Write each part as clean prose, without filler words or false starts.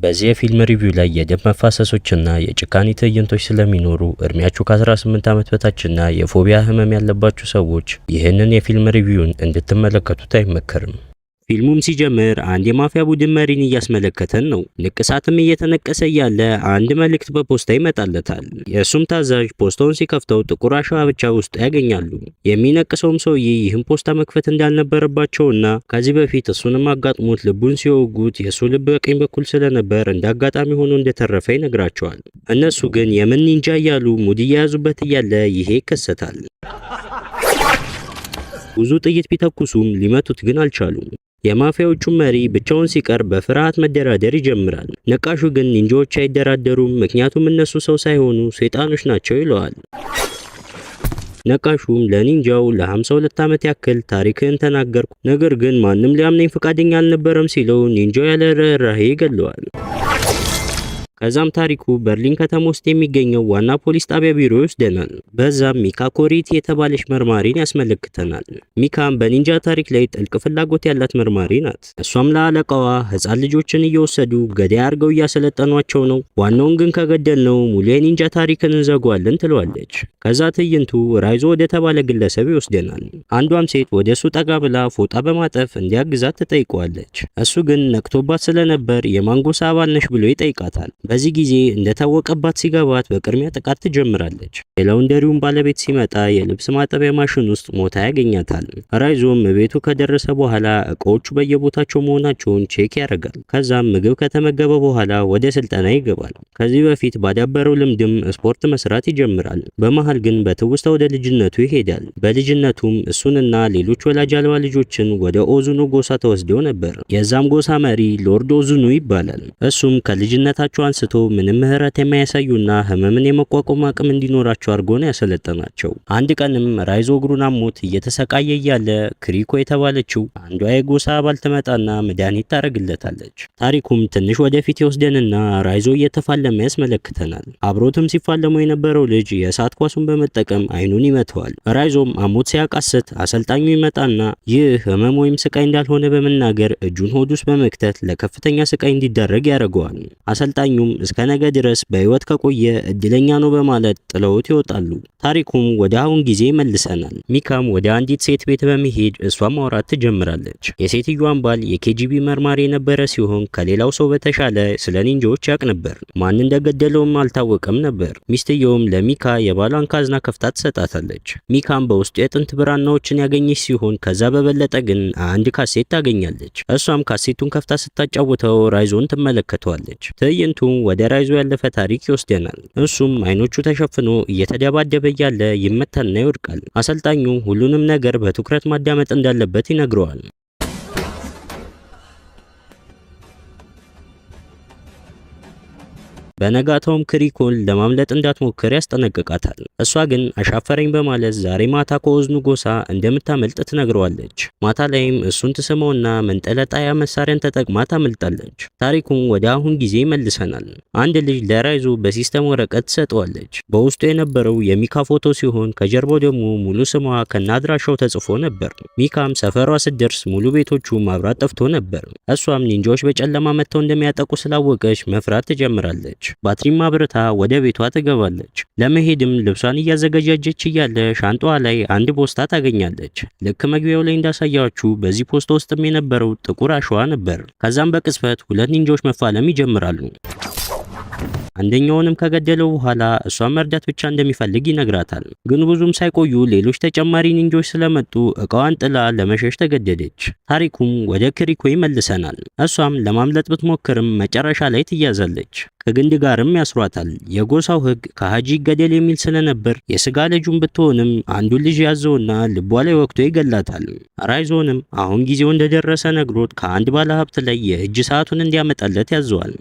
በዚህ የፊልም review ላይ የደም መፋሰሶችና የጭካኔ ትዕይንቶች ስለሚኖሩ እድሜያችሁ ከ18 ዓመት በታችና የ phobia ህመም ያለባችሁ ሰዎች ይህንን የፊልም review ን እንድትመለከቱት አይመከርም። ፊልሙም ሲጀምር አንድ የማፊያ ቡድን መሪን እያስመለከተን ነው። ንቅሳትም እየተነቀሰ እያለ አንድ መልእክት በፖስታ ይመጣለታል። የእሱም ታዛዥ ፖስታውን ሲከፍተው ጥቁር አሸዋ ብቻ ውስጥ ያገኛሉ። የሚነቅሰውም ሰውዬ ይህን ፖስታ መክፈት እንዳልነበረባቸውና ከዚህ በፊት እሱንም አጋጥሞት ልቡን ሲወጉት የእሱ ልብ በቀኝ በኩል ስለነበር እንደ አጋጣሚ ሆኖ እንደተረፈ ይነግራቸዋል። እነሱ ግን የምን ኒንጃ እያሉ ሙድ እየያዙበት እያለ ይሄ ይከሰታል። ብዙ ጥይት ቢተኩሱም ሊመቱት ግን አልቻሉም። የማፊያዎቹ መሪ ብቻውን ሲቀር በፍርሃት መደራደር ይጀምራል። ነቃሹ ግን ኒንጃዎች አይደራደሩም፣ ምክንያቱም እነሱ ሰው ሳይሆኑ ሰይጣኖች ናቸው ይለዋል። ነቃሹም ለኒንጃው ለ52 ዓመት ያክል ታሪክህን ተናገርኩ፣ ነገር ግን ማንም ሊያምነኝ ፈቃደኛ አልነበረም ሲለው ኒንጃው ያለ ርህራሄ ይገለዋል። ከዛም ታሪኩ በርሊን ከተማ ውስጥ የሚገኘው ዋና ፖሊስ ጣቢያ ቢሮ ይወስደናል። በዛም ሚካ ኮሪቲ የተባለች መርማሪን ያስመለክተናል። ሚካም በኒንጃ ታሪክ ላይ ጥልቅ ፍላጎት ያላት መርማሪ ናት። እሷም ለአለቃዋ ሕፃን ልጆችን እየወሰዱ ገዳይ አድርገው እያሰለጠኗቸው ነው፣ ዋናውን ግን ከገደልነው ሙሉ የኒንጃ ታሪክን እንዘጓለን ትለዋለች። ከዛ ትዕይንቱ ራይዞ ወደ ተባለ ግለሰብ ይወስደናል። አንዷም ሴት ወደ እሱ ጠጋ ብላ ፎጣ በማጠፍ እንዲያግዛት ትጠይቀዋለች። እሱ ግን ነቅቶባት ስለነበር የማን ጎሳ አባል ነሽ ብሎ ይጠይቃታል። በዚህ ጊዜ እንደታወቀባት ሲገባት በቅድሚያ ጥቃት ትጀምራለች። የ laundry ውን ባለቤት ሲመጣ የልብስ ማጠቢያ ማሽን ውስጥ ሞታ ያገኛታል። ራይዞም ቤቱ ከደረሰ በኋላ እቃዎቹ በየቦታቸው መሆናቸውን check ያደርጋል። ከዛም ምግብ ከተመገበ በኋላ ወደ ስልጠና ይገባል። ከዚህ በፊት ባዳበረው ልምድም ስፖርት መስራት ይጀምራል። በመሃል ግን በትውስታ ወደ ልጅነቱ ይሄዳል። በልጅነቱም እሱንና ሌሎች ወላጅ አልባ ልጆችን ወደ ኦዙኑ ጎሳ ተወስደው ነበር። የዛም ጎሳ መሪ ሎርድ ኦዙኑ ይባላል። እሱም ከልጅነታቸው አንስቶ ምንም ምህረት የማያሳዩና ህመምን የመቋቋም አቅም እንዲኖራቸው አድርጎ ነው ያሰለጠናቸው። አንድ ቀንም ራይዞ እግሩን አሞት እየተሰቃየ እያለ ክሪኮ የተባለችው አንዷ የጎሳ አባል ትመጣና መድኃኒት ታደርግለታለች። ታሪኩም ትንሽ ወደፊት ይወስደንና ራይዞ እየተፋለመ ያስመለክተናል። አብሮትም ሲፋለሙ የነበረው ልጅ የእሳት ኳሱን በመጠቀም አይኑን ይመተዋል። ራይዞም አሞት ሲያቃስት አሰልጣኙ ይመጣና ይህ ህመም ወይም ስቃይ እንዳልሆነ በመናገር እጁን ሆድ ውስጥ በመክተት ለከፍተኛ ስቃይ እንዲዳረግ ያደርገዋል። አሰልጣኙም እስከ ነገ ድረስ በህይወት ከቆየ እድለኛ ነው በማለት ጥለውት ይወጣሉ። ታሪኩም ወደ አሁን ጊዜ ይመልሰናል። ሚካም ወደ አንዲት ሴት ቤት በመሄድ እሷ ማውራት ትጀምራለች። የሴትዮዋን ባል የኬጂቢ መርማሪ የነበረ ሲሆን ከሌላው ሰው በተሻለ ስለ ኒንጃዎች ያውቅ ነበር። ማን እንደገደለውም አልታወቀም ነበር። ሚስትየውም ለሚካ የባሏን ካዝና ከፍታ ትሰጣታለች። ሚካም በውስጡ የጥንት ብራናዎችን ያገኘች ሲሆን ከዛ በበለጠ ግን አንድ ካሴት ታገኛለች። እሷም ካሴቱን ከፍታ ስታጫውተው ራይዞን ትመለከተዋለች። ትዕይንቱ ወደ ራይዞ ያለፈ ታሪክ ይወስደናል። እሱም አይኖቹ ተሸፍኖ እየተደባደበ እያለ ይመታና ይወድቃል። አሰልጣኙ ሁሉንም ነገር በትኩረት ማዳመጥ እንዳለበት ይነግረዋል። በነጋታውም ክሪኮን ለማምለጥ እንዳትሞክር ያስጠነቅቃታል። እሷ ግን አሻፈረኝ በማለት ዛሬ ማታ ከኦዝኑ ጎሳ እንደምታመልጥ ትነግረዋለች። ማታ ላይም እሱን ትስመውና መንጠለጣያ መሳሪያን ተጠቅማ ታመልጣለች። ታሪኩም ወደ አሁን ጊዜ ይመልሰናል። አንድ ልጅ ለራይዞ በ system ወረቀት ትሰጠዋለች። በውስጡ የነበረው የሚካ ፎቶ ሲሆን ከጀርባው ደግሞ ሙሉ ስሟ ከነአድራሻው ተጽፎ ነበር። ሚካም ሰፈሯ ስትደርስ ሙሉ ቤቶቹ ማብራት ጠፍቶ ነበር። እሷም ኒንጃዎች በጨለማ መጥተው እንደሚያጠቁ ስላወቀች መፍራት ትጀምራለች። ባትሪም አብርታ ወደ ቤቷ ትገባለች። ለመሄድም ልብሷን እያዘገጃጀች እያለ ሻንጣዋ ላይ አንድ ፖስታ ታገኛለች። ልክ መግቢያው ላይ እንዳሳያችሁ በዚህ ፖስታ ውስጥም የነበረው ጥቁር አሸዋ ነበር። ከዛም በቅጽበት ሁለት ኒንጃዎች መፋለም ይጀምራሉ። አንደኛውንም ከገደለው በኋላ እሷን መርዳት ብቻ እንደሚፈልግ ይነግራታል። ግን ብዙም ሳይቆዩ ሌሎች ተጨማሪ ኒንጆች ስለመጡ እቃዋን ጥላ ለመሸሽ ተገደደች። ታሪኩም ወደ ክሪኮ ይመልሰናል። እሷም ለማምለጥ ብትሞክርም መጨረሻ ላይ ትያዛለች። ከግንድ ጋርም ያስሯታል። የጎሳው ሕግ ከሀጂ ይገደል የሚል ስለነበር የስጋ ልጁን ብትሆንም አንዱን ልጅ ያዘውና ልቧ ላይ ወቅቶ ይገላታል። ራይዞንም አሁን ጊዜው እንደደረሰ ነግሮት ከአንድ ባለሀብት ላይ የእጅ ሰዓቱን እንዲያመጣለት ያዘዋል።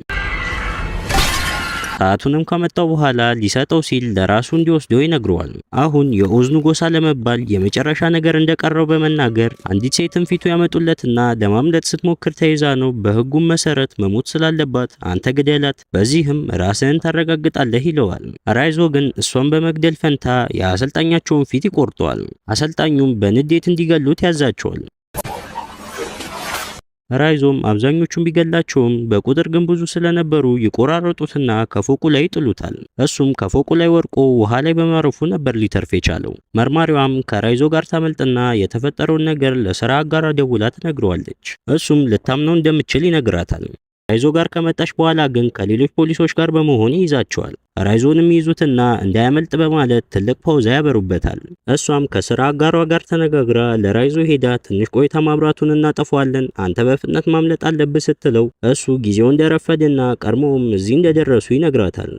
ሰዓቱንም ከመጣው በኋላ ሊሰጠው ሲል ለራሱ እንዲወስደው ይነግረዋል። አሁን የኦዝኑ ጎሳ ለመባል የመጨረሻ ነገር እንደቀረው በመናገር አንዲት ሴትን ፊቱ ያመጡለትና ለማምለጥ ስትሞክር ተይዛ ነው። በህጉም መሰረት መሞት ስላለባት አንተ ግደላት፣ በዚህም ራስህን ታረጋግጣለህ ይለዋል። ራይዞ ግን እሷን በመግደል ፈንታ የአሰልጣኛቸውን ፊት ይቆርጠዋል። አሰልጣኙም በንዴት እንዲገሉት ያዛቸዋል። ራይዞም አብዛኞቹን ቢገላቸውም በቁጥር ግን ብዙ ስለነበሩ ይቆራረጡትና ከፎቁ ላይ ይጥሉታል። እሱም ከፎቁ ላይ ወድቆ ውሃ ላይ በማረፉ ነበር ሊተርፍ የቻለው። መርማሪዋም ከራይዞ ጋር ታመልጥና የተፈጠረውን ነገር ለስራ አጋሯ ደውላ ትነግረዋለች። እሱም ልታምነው እንደምትችል ይነግራታል። ራይዞ ጋር ከመጣች በኋላ ግን ከሌሎች ፖሊሶች ጋር በመሆን ይይዛቸዋል። ራይዞንም ይይዙትና እንዳያመልጥ በማለት ትልቅ ፓውዛ ያበሩበታል። እሷም ከስራ አጋሯ ጋር ተነጋግራ ለራይዞ ሄዳ ትንሽ ቆይታ ማብራቱን እናጠፋዋለን፣ አንተ በፍጥነት ማምለጥ አለብህ ስትለው እሱ ጊዜው እንደረፈደና ቀድሞውም እዚህ እንደደረሱ ይነግራታል።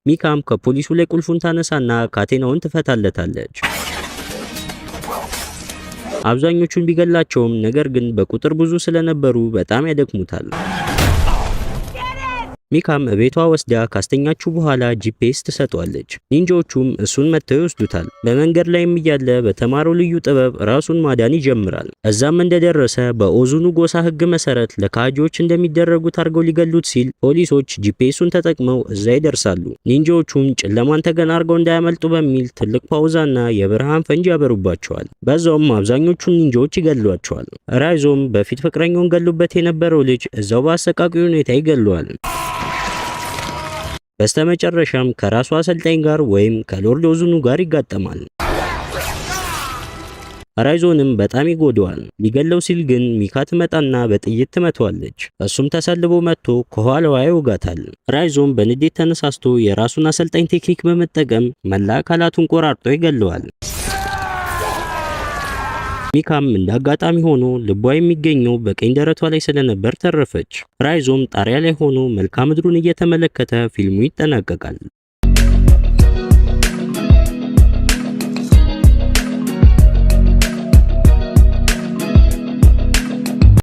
ሚካም ከፖሊሱ ላይ ቁልፉን ታነሳና ካቴናውን ትፈታለታለች። አብዛኞቹን ቢገላቸውም ነገር ግን በቁጥር ብዙ ስለነበሩ በጣም ያደክሙታል። ሚካም እቤቷ ወስዳ ካስተኛችው በኋላ GPS ትሰጠዋለች። ኒንጃዎቹም እሱን መጥተው ይወስዱታል። በመንገድ ላይም እያለ በተማረው ልዩ ጥበብ ራሱን ማዳን ይጀምራል። እዛም እንደደረሰ በኦዙኑ ጎሳ ሕግ መሰረት ለካጂዎች እንደሚደረጉት አድርገው ሊገሉት ሲል ፖሊሶች GPS ኡን ተጠቅመው እዛ ይደርሳሉ። ኒንጃዎቹም ጨለማን ተገን አድርገው እንዳያመልጡ በሚል ትልቅ ፓውዛና የብርሃን ፈንጂ ያበሩባቸዋል። በዛውም አብዛኞቹን ኒንጃዎች ይገሏቸዋል። ራይዞም በፊት ፍቅረኛውን ገሎበት የነበረው ልጅ እዛው በአሰቃቂ ሁኔታ ይገለዋል። በስተመጨረሻም ከራሱ አሰልጣኝ ጋር ወይም ከሎርድ ኦዙኑ ጋር ይጋጠማል። ራይዞንም በጣም ይጎዳዋል። ሊገለው ሲል ግን ሚካ ትመጣና በጥይት ትመታዋለች። እሱም ተሰልቦ መጥቶ ከኋላዋ ይወጋታል። ራይዞም በንዴት ተነሳስቶ የራሱን አሰልጣኝ ቴክኒክ በመጠቀም መላ አካላቱን ቆራርጦ ይገለዋል። ሚካም እንደ አጋጣሚ ሆኖ ልቧ የሚገኘው በቀኝ ደረቷ ላይ ስለነበር ተረፈች። ራይዞም ጣሪያ ላይ ሆኖ መልክዓ ምድሩን እየተመለከተ ፊልሙ ይጠናቀቃል።